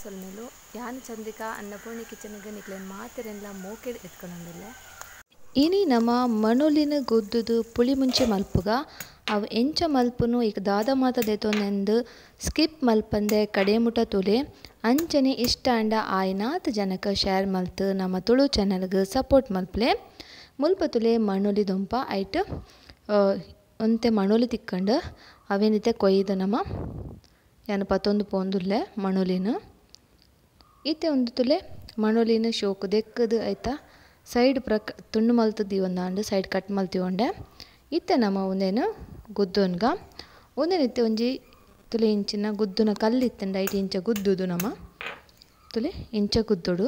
ಸೊಲ್ಮೆಲು ಯಾನ್ ಚಂದ್ರಿಕಾ ಅನ್ನಪೂರ್ಣಿ ಕಿಚನ್ಗೆ ನಿಕ್ಲೆನ್ ಮಾತೆರೆನ್ಲ ಮೋಕೆಡ್ ಎತ್ಕೊಂಡೊಂದುಲ್ಲೆ. ಇನಿ ನಮ ಮಣೊಲಿನ ಗುದ್ದುದು ಪುಳಿ ಮುಂಚೆ ಮಲ್ಪುಗ ಅವು ಎಂಚ ಮಲ್ಪುನು ಇಕ್ ದಾದ ಮಾತ ದೆತೊನೆಂದು ಸ್ಕಿಪ್ ಮಲ್ಪಂದೆ ಕಡೆ ಮುಟ ತುಲೆ ಅಂಚನೆ ಇಷ್ಟ ಅಂಡ ಆಯ್ನಾತ್ ಜನಕ ಶೇರ್ ಮಲ್ತು ನಮ್ಮ ತುಳು ಚಾನೆಲ್ಗೆ ಸಪೋರ್ಟ್ ಮಲ್ಪಲೆ. ಮುಲ್ಪ ತುಲೆ ಮಣೊಲಿ ದೊಂಪ ಐಟ್ ಒಂತೆ ಮಣೊಲಿ ತಿಕ್ಕಂಡು ಅವೇನಿತೆ ಕೊಯ್ದು ನಮ ಯಾನು ಪತ್ತೊಂದು ಪೋಂದುಲ್ಲೆ ಮಣೊಲಿನ. ಇತ್ತೆ ಒಂದು ತುಲೆ ಮಣೊಲಿನ ಶೋಕು ದೆಕ್ಕದು ಆಯ್ತಾ ಸೈಡ್ ಪ್ರಕ ತುಂಡು ಮಲ್ತದ್ದು ಒಂದಾಂಡು ಸೈಡ್ ಕಟ್ ಮಲ್ತಿವಂಡೆ. ಇತ್ತೆ ನಮ್ಮ ಒಂದೇನು ಗುದ್ದೊನ್ಗ ಒಂದೇನಿತ್ತೆ ಒಂಜಿ ತುಲೆ ಇಂಚಿನ ಗುದ್ದುನ ಕಲ್ಲು ಇತ್ತಂಡ ಐಟ್ ಇಂಚ ಗುದ್ದುದು ನಮ್ಮ ತುಲೆ ಇಂಚ ಗುದ್ದುಡು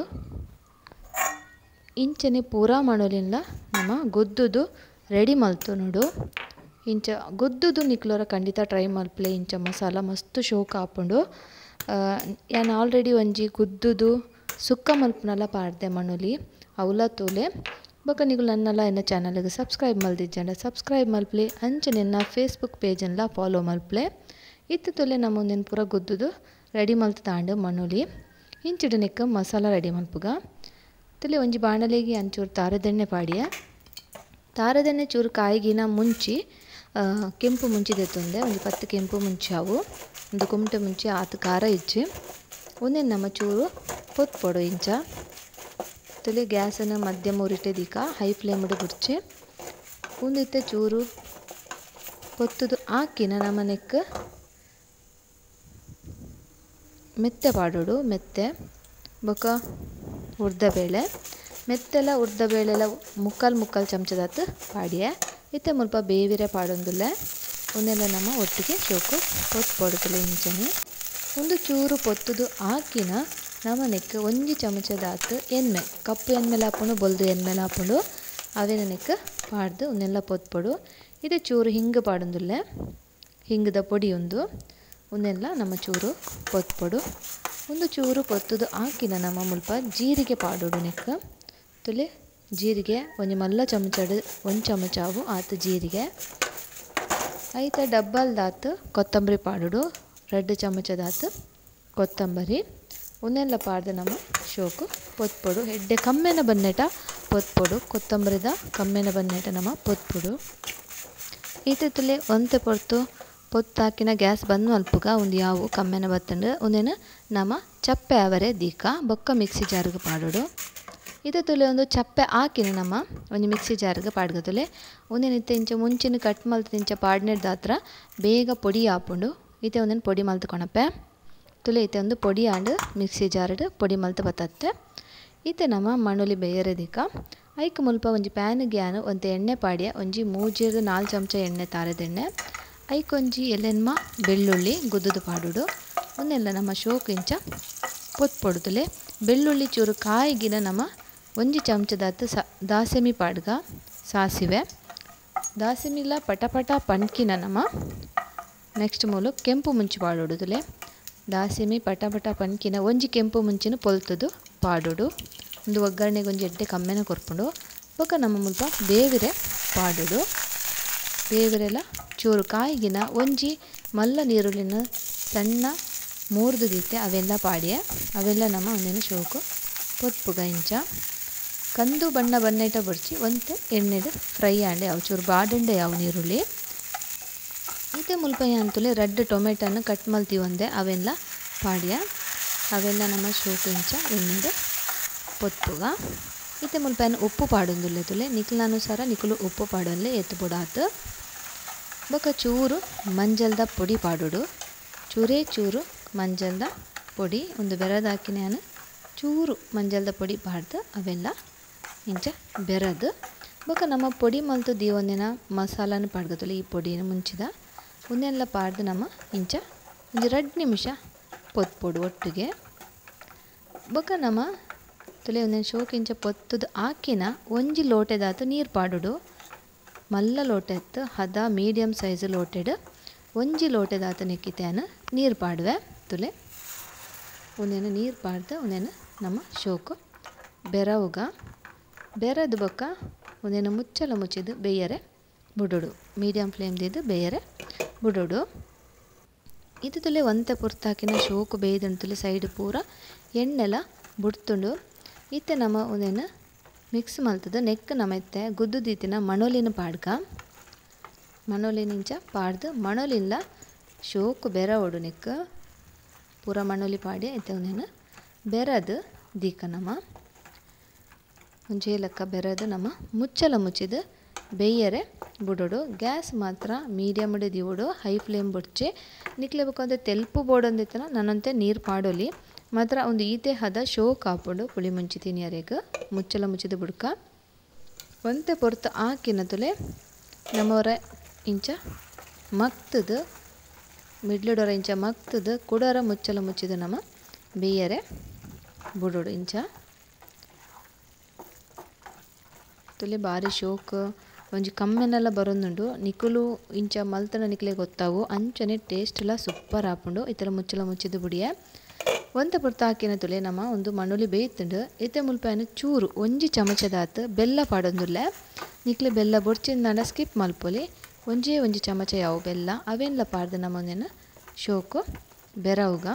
ಇಂಚನೆ ಪೂರಾ ಮಣೊಲಿನ ನಮ್ಮ ಗುದ್ದುದು ರೆಡಿ ಮಲ್ತು ನೋಡು. ಇಂಚ ಗುದ್ದುದು ನಿಕ್ಲೋರ ಖಂಡಿತ ಟ್ರೈ ಮಲ್ಪಲೆ. ಇಂಚ ಮಸಾಲ ಮಸ್ತ್ ಶೋಕ್ ಆಪುಂಡು. ಯಾನ್ ಆಲ್ರೆಡಿ ಒಂಜಿ ಗುದ್ದುದು ಸುಕ್ಕ ಮಲ್ಪುನಲ ಪಾಡ್ದೆ ಮಣೊಲಿ ಅವಲ ತೂಲೆ. ಬೊಕ ನಿಕುಲು ನನ್ನಲ ಎನ್ನ ಚಾನಲ್ಗೆ ಸಬ್ಸ್ಕ್ರೈಬ್ ಮಲ್ದಿಜ್ಜಂಡ ಸಬ್ಸ್ಕ್ರೈಬ್ ಮಲ್ಪಲೆ, ಅಂಚನೆ ಎನ್ನ ಫೇಸ್ಬುಕ್ ಪೇಜನ್ಲ ಫಾಲೋ ಮಲ್ಪಲೆ. ಇತ್ತು ತುಲೆ ನಮ್ಮ ಒಂದೇನು ಪೂರ ಗುದ್ದುದು ರೆಡಿ ಮಲ್ತದಾಂಡು ಮಣೊಲಿ. ಇಂಚಿಡು ನೆಕ್ಕ ಮಸಾಲ ರೆಡಿ ಮಲ್ಪುಗ. ತುಲೆ ಒಂಜಿ ಬಾಣಲೆಗೆ ಅಂಚೂರು ತಾರದೆಣ್ಣೆ ಪಾಡಿಯ. ತಾರದೆಣ್ಣೆ ಚೂರು ಕಾಯಿಗಿನ ಮುಂಚಿ ಕೆಂಪು ಮುಂಚಿ ದೆತ್ತೊಂದೆ ಒಂಜಿ 10 ಕೆಂಪು ಮುಂಚಿ ಅವು ಒಂದು ಕುಮಟೆ ಮುಂಚಿ ಆತು ಖಾರ ಇಜ್ಜಿ. ಒಂದೇನು ನಮ್ಮ ಚೂರು ಪೊತ್ಪೊಡು ಇಂಚ. ತುಲೆ ಗ್ಯಾಸನ್ನು ಮಧ್ಯಮ ಉರಿಟೆ ದೀಕ ಹೈ ಫ್ಲೇಮ್ಡು ಬುಡ್ಚೆ. ಒಂದಿತ್ತೆ ಚೂರು ಪೊತ್ತುದು ಹಾಕಿನ ನಮ್ಮ ನೆಕ್ ಮೆತ್ತೆ ಪಾಡೋಡು. ಮೆತ್ತೆ ಬೊಕ ಉರ್ದಬೇಳೆ ಮೆತ್ತೆಲ್ಲ ಉರ್ದಬೇಳೆಲ್ಲ ಮುಕ್ಕಾಲು ಮುಕ್ಕಾಲು ಚಮಚದಾತು ಪಾಡಿಯೆ. ಇತ್ತೆ ಮುಲ್ಪ ಬೇವಿರೆ ಪಾಡೊಂದುಲ್ಲೆ. ಒಂದೆಲ್ಲ ನಮ್ಮ ಒಟ್ಟಿಗೆ ಶೋಕು ಪೊತ್ತು ಪೊಡುತ್ತಲೆ ಇಂಚನೆ. ಒಂದು ಚೂರು ಪೊತ್ತುದು ಹಾಕಿನ ನಮ್ಮ ನೆಕ್ ಒಂಜಿ ಚಮಚದಾತು ಎಣ್ಮೆ ಕಪ್ಪು ಎಣ್ಮೆಲ ಹಾಪುಂಡು ಬೊಲ್ದು ಎಣ್ಮೆಲ ಹಾಪುಂಡು ಅವೇನ ನೆಕ್ ಪಾಡ್ದು ಒಂದೆಲ್ಲ ಪೊತ್ಪೊಡು. ಇದು ಚೂರು ಹಿಂಗೆ ಪಾಡೊಂದುಲ್ಲೆ ಹಿಂಗದ ಪೊಡಿ ಒಂದು ಒಂದೆಲ್ಲ ನಮ್ಮ ಚೂರು ಪೊತ್ಪೊಡು. ಒಂದು ಚೂರು ಪೊತ್ತುದು ಹಾಕಿನ ನಮ್ಮ ಮುಲ್ಪ ಜೀರಿಗೆ ಪಾಡೋಡು ನೆಕ್. ತುಲೆ ಜೀರಿಗೆ ಒಂಜಿ ಮಲ್ಲ ಚಮಚಡು ಒಂದು ಚಮಚ ಅವು ಆತು ಜೀರಿಗೆ. ಐತ ಡಬ್ಬಲ್ದಾತು ಕೊತ್ತಂಬರಿ ಪಾಡೋಡು 2 ಚಮಚದಾತು ಕೊತ್ತಂಬರಿ. ಒಂದೆಲ್ಲ ಪಾಡ್ದು ನಮ್ಮ ಶೋಕು ಪೊತ್ಪೊಡು. ಎಡ್ಡೆ ಕಮ್ಮೆನ ಬನ್ನೇಟ ಪೊತ್ಪೊಡು ಕೊತ್ತಂಬರಿದ ಕಮ್ಮೆನ ಬನ್ನೇಟ ನಮ್ಮ ಪೊತ್ಪೊಡು. ಈತ ತುಲೆ ಒಂತೆ ಪೊರ್ತು ಪೊತ್ತಾಕಿನ ಗ್ಯಾಸ್ ಬಂದ್ ಮಲ್ಪುಗ ಒಂದು ಯಾವು ಕಮ್ಮೆನ ಬತ್ತಂಡು ಒಂದೇನು ನಮ್ಮ ಚಪ್ಪೆ ಅವರೆ ದೀಕ ಬೊಕ್ಕ ಮಿಕ್ಸಿ ಜಾರ್ಗೆ ಪಾಡೋಡು. ಇದ ತುಲೆ ಒಂದು ಚಪ್ಪೆ ಹಾಕಿನ ನಮ್ಮ ಒಂಜಿ ಮಿಕ್ಸಿ ಜಾರ್ಗೆ ಪಾಡ್ಗ ತುಲೆ. ಒಂದೇನಿತ್ತೆ ಇಂಚ ಮುಂಚಿನ ಕಟ್ ಮಲ್ತು ಇಂಚ ಪಾಡ್ನೆಡ್ದಾತ್ರ ಬೇಗ ಪೊಡಿ ಆಪುಂಡು. ಇತ್ತೆ ಒಂದೇನು ಪೊಡಿ ಮಲ್ತ್ಕೊಣಪ್ಪೆ ತುಲೆ. ಇತ್ತೆ ಒಂದು ಪೊಡಿ ಆಂಡು ಮಿಕ್ಸಿ ಜಾರ್ಡ್ ಪೊಡಿ ಮಲ್ತು ಬತ್ತತ್ತೆ. ಇತ್ತೆ ನಮ್ಮ ಮಣೊಲಿ ಬೇಯರೆ ದಿಕ್ಕ ಐಕ್ ಮುಲ್ಪ ಒಂಜಿ ಪ್ಯಾನ್ ಗ್ಯಾನು ಒಂತೆ ಎಣ್ಣೆ ಪಾಡಿಯ ಒಂಜಿ 3 4 ಚಮಚ ಎಣ್ಣೆ ತಾರದೆಣ್ಣೆ ಐಕೊಂಜಿ ಎಲ್ಲೆನ್ಮ ಬೆಳ್ಳುಳ್ಳಿ ಗುದ್ದುದು ಪಾಡುಡು. ಒಂದೆಲ್ಲ ನಮ್ಮ ಶೋಕು ಇಂಚ ಪೊತ್ಪೊಡು ತುಲೆ. ಬೆಳ್ಳುಳ್ಳಿ ಚೂರು ಕಾಯಿಗಿನ ನಮ್ಮ ಒಂಜಿ ಚಮಚದಾತು ದಾಸೆಮಿ ಪಾಡ್ಗ ಸಾಸಿವೆ ದಾಸೆಮಿಲ ಪಟ ಪಟ ಪಣ್ಕಿನ ನಮ್ಮ ನೆಕ್ಸ್ಟ್ ಮೂಲು ಕೆಂಪು ಮುಂಚಿ ಪಾಡೋಡು ತುಲೆ. ದಾಸೆಮಿ ಪಟ ಪಟ ಪಣ್ಕಿನ ಒಂಜಿ ಕೆಂಪು ಮುಂಚಿನ ಪೊಲ್ತುದು ಪಾಡೋಡು. ಒಂದು ಒಗ್ಗರಣೆಗೆ ಒಂಜಿ ಎಡ್ಡೆ ಕಮ್ಮೆನ ಕೊರ್ಪುಂಡು. ಬೊಕ ನಮ್ಮ ಮುಲ್ಪ ಬೇವಿರೆ ಪಾಡೋಡು. ಬೇವಿರೆಲ್ಲ ಚೂರು ಕಾಯಿಗಿನ ಒಂಜಿ ಮಲ್ಲ ನೀರುಳ್ಳಿನ ಸಣ್ಣ ಮೂರ್ದು ದೀತೆ ಅವೆಲ್ಲ ಪಾಡಿಯೆ. ಅವೆಲ್ಲ ನಮ್ಮ ಒಂದೇನು ಶೋಕು ಪೊತ್ಪುಗ ಇಂಚ ಕಂದು ಬಣ್ಣ ಬನ್ನೇಟ ಬಡ್ಚಿ ಒಂತೆ ಎಣ್ಣೆದು ಫ್ರೈ ಆಂಡೆ ಅವು ಚೂರು ಬಾಡಂಡೆ ಅವು ನೀರುಳ್ಳಿ. ಇತ್ತೆ ಮುಲ್ಪ ಅಂತಲೇ ರೆಡ್ ಟೊಮೆಟೊನ ಕಟ್ ಮಲ್ತಿ ಒಂದೆ ಅವೆಲ್ಲ ಪಾಡಿಯ. ಅವೆಲ್ಲ ನಮ್ಮ ಶೋಕು ಇಂಚ ಎಣ್ಣೆದು ಪೊತ್ಪುಗ. ಇತ್ತೆ ಮುಲ್ಪ ಉಪ್ಪು ಪಾಡೊಂದುಲ್ಲೆ ತುಲೆ ನಿಕ್ಲನುಸಾರ ನಿಕುಲು ಉಪ್ಪು ಪಾಡೊಂದುಲ್ಲೆ ಎತ್ತು ಪೊಡಾತು. ಬೊಕ ಚೂರು ಮಂಜಲ್ದ ಪೊಡಿ ಪಾಡೋಡು. ಚೂರೇ ಚೂರು ಮಂಜಲ್ದ ಪೊಡಿ ಒಂದು ಬೆರದಾಕಿನ ಚೂರು ಮಂಜಲ್ದ ಪೊಡಿ ಪಾಡ್ದು ಅವೆಲ್ಲ ಇಂಚ ಬೆರದು. ಬೊಕ ನಮ್ಮ ಪೊಡಿ ಮಲ್ತು ದೀವೊಂದಿನ ಮಸಾಲಾನ ಪಾಡ್ಗತ್ತಲ್ಲ ಈ ಪೊಡಿನ ಮುಂಚಿದ ಒಂದೆಲ್ಲ ಪಾಡ್ದು ನಮ್ಮ ಇಂಚ ಒಂಜಿ 2 ನಿಮಿಷ ಪೊತ್ಪೊಡು ಒಟ್ಟಿಗೆ. ಬೊಕ ನಮ್ಮ ತುಲೆ ಒಂದೇನು ಶೋಕು ಇಂಚ ಪೊತ್ತುದು ಹಾಕಿನ ಒಂಜಿ ಲೋಟೆದಾತು ನೀರು ಪಾಡೋಡು. ಮಲ್ಲ ಲೋಟೆ ಇತ್ತು ಹದ ಮೀಡಿಯಮ್ ಸೈಜ್ ಲೋಟೆಡು ಒಂಜಿ ಲೋಟೆದಾತು ನೆಕ್ಕಿತೇನ ನೀರು ಪಾಡುವೆ ತುಲೆ. ಒಂದೇನು ನೀರು ಪಾಡ್ದು ಒಂದೇನು ನಮ್ಮ ಶೋಕು ಬೆರವುಗ ಬೆರದು ಬೊಕ್ಕ ಒಂದೇನು ಮುಚ್ಚಲ ಮುಚ್ಚಿದ್ದು ಬೇಯರೆ ಬುಡೋಡು. ಮೀಡಿಯಮ್ ಫ್ಲೇಮ್ದಿದ್ದು ಬೇಯರೆ ಬುಡೋಡು. ಇತ್ತೆ ತುಲೆ ಒಂತೆ ಪೊರ್ತಾಕಿನ ಶೋಕು ಬೇಯ್ದುಂಡು ತುಲೆ ಸೈಡ್ ಪೂರ ಎಣ್ಣೆಲ ಬುಡ್ತುಂಡು. ಇತ್ತೆ ನಮ ಉಂದೆನ್ ಮಿಕ್ಸ್ ಮಲ್ತುದು ನೆಕ್ ನಮ ಇತ್ತೆ ಗುದ್ದು ದೀತಿನ ಮಣೊಲಿನ ಪಾಡ್ಕ ಮಣೊಲಿನ ಇಂಚ ಪಾಡ್ದು ಮಣೊಲಿನ್ಲ ಶೋಕು ಬೆರವೊಡು ನೆಕ್ ಪೂರ ಮಣೊಲಿ ಪಾಡಿ ಇತ್ತೆ ಉಂದೆನ್ ಬೆರದು ದೀಕ ನಮ ಒಂಜೇ ಲೆಕ್ಕ ಬೆರದು ನಮ ಮುಚ್ಚಲ ಮುಚ್ಚಿದು ಬೇಯರೆ ಬುಡೋಡು. ಗ್ಯಾಸ್ ಮಾತ್ರ ಮೀಡಿಯಮ್ ದೀವೊಡು, ಹೈ ಫ್ಲೇಮ್ ಬೊಡ್ಚಿ. ನಿಕ್ಲೆ ಬೊಕ ಒಂತೆ ತೆಲ್ಪು ಬೋಡೊಂದಿತ್ತನ ನನೊಂತೆ ನೀರು ಪಾಡೊಲಿ ಮಾತ್ರ ಒಂದು ಈತೆ ಹದ ಶೋಕ್ ಆಪುಂಡು ಪುಳಿ ಮುಂಚಿ ತಿನಿಯರೆಗ್. ಮುಚ್ಚಲ ಮುಚ್ಚಿದು ಬುಡ್ಕ ಒಂತೆ ಪೊರ್ತು ಆಕಿನ ತುಲೆ ನಮ್ಮವರ ಇಂಚ ಮಗ್ತುದು ಮಿಡ್ಲುಡೊರ ಇಂಚ ಮಗ್ತುದು ಕುಡೊರ ಮುಚ್ಚಲ ಮುಚ್ಚಿದು ನಮ ಬೇಯರೆ ಬುಡೋಡು. ಇಂಚ ತುಲೆ ಬಾರಿ ಶೋಕ್ ಒಂಜಿ ಕಮ್ಮೆನೆಲ್ಲ ಬರೊಂದುಂಡು. ನಿಕುಲು ಇಂಚ ಮಲ್ತನ ನಿಕ್ಲೆ ಗೊತ್ತಾವು ಅಂಚನೆ ಟೇಸ್ಟ್ ಲ ಸೂಪರ್ ಆಪುಂಡು. ಇತರ ಮುಚ್ಚಲ ಮುಚ್ಚಿದು ಬುಡಿಯೆ ಒಂತೆ ಪೊರ್ತು ಹಾಕಿನ ತುಲೆ ನಮ ಒಂದು ಮಣೊಲಿ ಬೇಯ್ತುಂಡು. ಇತ್ತೆ ಮುಲ್ಪ ಚೂರು ಒಂಜಿ ಚಮಚದಾತ್ ಬೆಲ್ಲ ಪಾಡೊಂದುಲ್ಲೆ. ನಿಕ್ಲೆ ಬೆಲ್ಲ ಬೊಡ್ಚಿಂದಾಂಡ ಸ್ಕಿಪ್ ಮಲ್ಪೊಲಿ, ಒಂಜೇ ಒಂಜಿ ಚಮಚ ಯಾವು ಬೆಲ್ಲ ಅವೆನ್ಲ ಪಾಡ್ದು ನಮ ಒಂದೆನ್ ಶೋಕು ಬೆರವುಗ.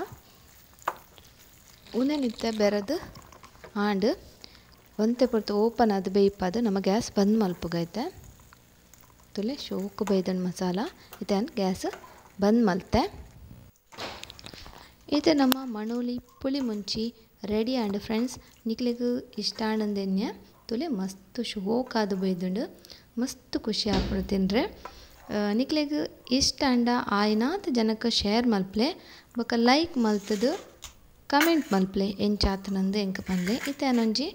ಉಂದೆನ್ ಇತ್ತೆ ಬೆರದು ಆಂಡ್ ಒಂತೆ ಪೊರ್ತು ಓಪನ್ ಆದ್ ಬೇಯ್ಪಾದ್ ನಮ ಗ್ಯಾಸ್ ಬಂದ್ ಮಲ್ಪುಗ. ಇತ್ತೆ ತುಲೆ ಶೋಕು ಬೇಯ್ದಂಡ್ ಮಸಾಲ ಇತ್ತೆ ಯಾನ್ ಗ್ಯಾಸ್ ಬಂದ್ ಮಲ್ತೆ. ಇತ್ತೆ ನಮ್ಮ ಮಣೊಲಿ ಪುಳಿ ಮುಂಚಿ ರೆಡಿ ಆಂಡ್ ಫ್ರೆಂಡ್ಸ್. ನಿಕ್ಲೆಗ್ ಇಷ್ಟ ಆಂಡಂದೆನ್ಯ ತುಲೆ ಮಸ್ತ್ ಶೋಕಾದ್ ಬೈದುಂಡು, ಮಸ್ತ್ ಖುಷಿ ಆಪುಂಡು ತಿನ್ರೆ. ನಿಕ್ಲೆಗ್ ಇಷ್ಟ ಆಂಡ ಆಯಿನಾತ್ ಜನಕ್ ಶೇರ್ ಮಲ್ಪ್ಲೆ ಬೊಕ ಲೈಕ್ ಮಲ್ತುದು ಕಮೆಂಟ್ ಮಲ್ಪ್ಲೆ ಎಂಚಾತನಂದು ಎಂಕ್ ಪನ್ಲೆ. ಇತ್ತೆ ಯಾನೊಂಜಿ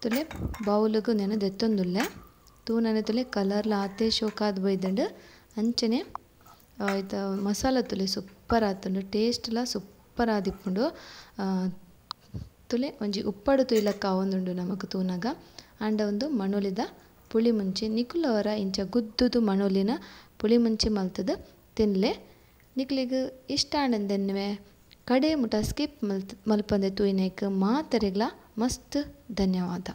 ತುಲೆ ಬೌಲುಗು ನೆನ ದೆತ್ತೊಂದುಲ್ಲೆ. ತೂನನೆ ತುಲೆ ಕಲರ್ಲ ಆತೆ ಶೋಕಾದ್ ಬೈದುಂಡು. ಅಂಚನೆ ಇತ್ತ ಮಸಾಲ ತುಲೆ ಸೂಪರ್ ಆತುಂಡು, ಟೇಸ್ಟ್ ಲ ಸೂಪರ್ ಆದಿಪ್ಪುಂಡು. ತುಲೆ ಒಂಜಿ ಉಪ್ಪಡು ತುಯ್ಲಕ್ಕ ಆವೊಂದುಂಡು ನಮಕ್ ತೂನಗ. ಆಂಡ ಉಂದು ಮಣೊಲಿದ ಪುಳಿ ಮುಂಚಿ. ನಿಕುಲವರ ಇಂಚ ಗುದ್ದುದು ಮಣೊಲಿನ ಪುಳಿ ಮುಂಚಿ ಮಲ್ತುದು ತಿನ್ಲೆ. ನಿಕ್ಲೆಗ್ ಇಷ್ಟ ಆಂಡಂದೆನ್ನುವೆ ಕಡೆ ಮುಟ ಸ್ಕಿಪ್ ಮಲ್ಪಂದೆ ತೂಯಿನೇಕ್ ಮಾತೆರೆಗ್ಲ ಮಸ್ತ್ ಧನ್ಯವಾದ.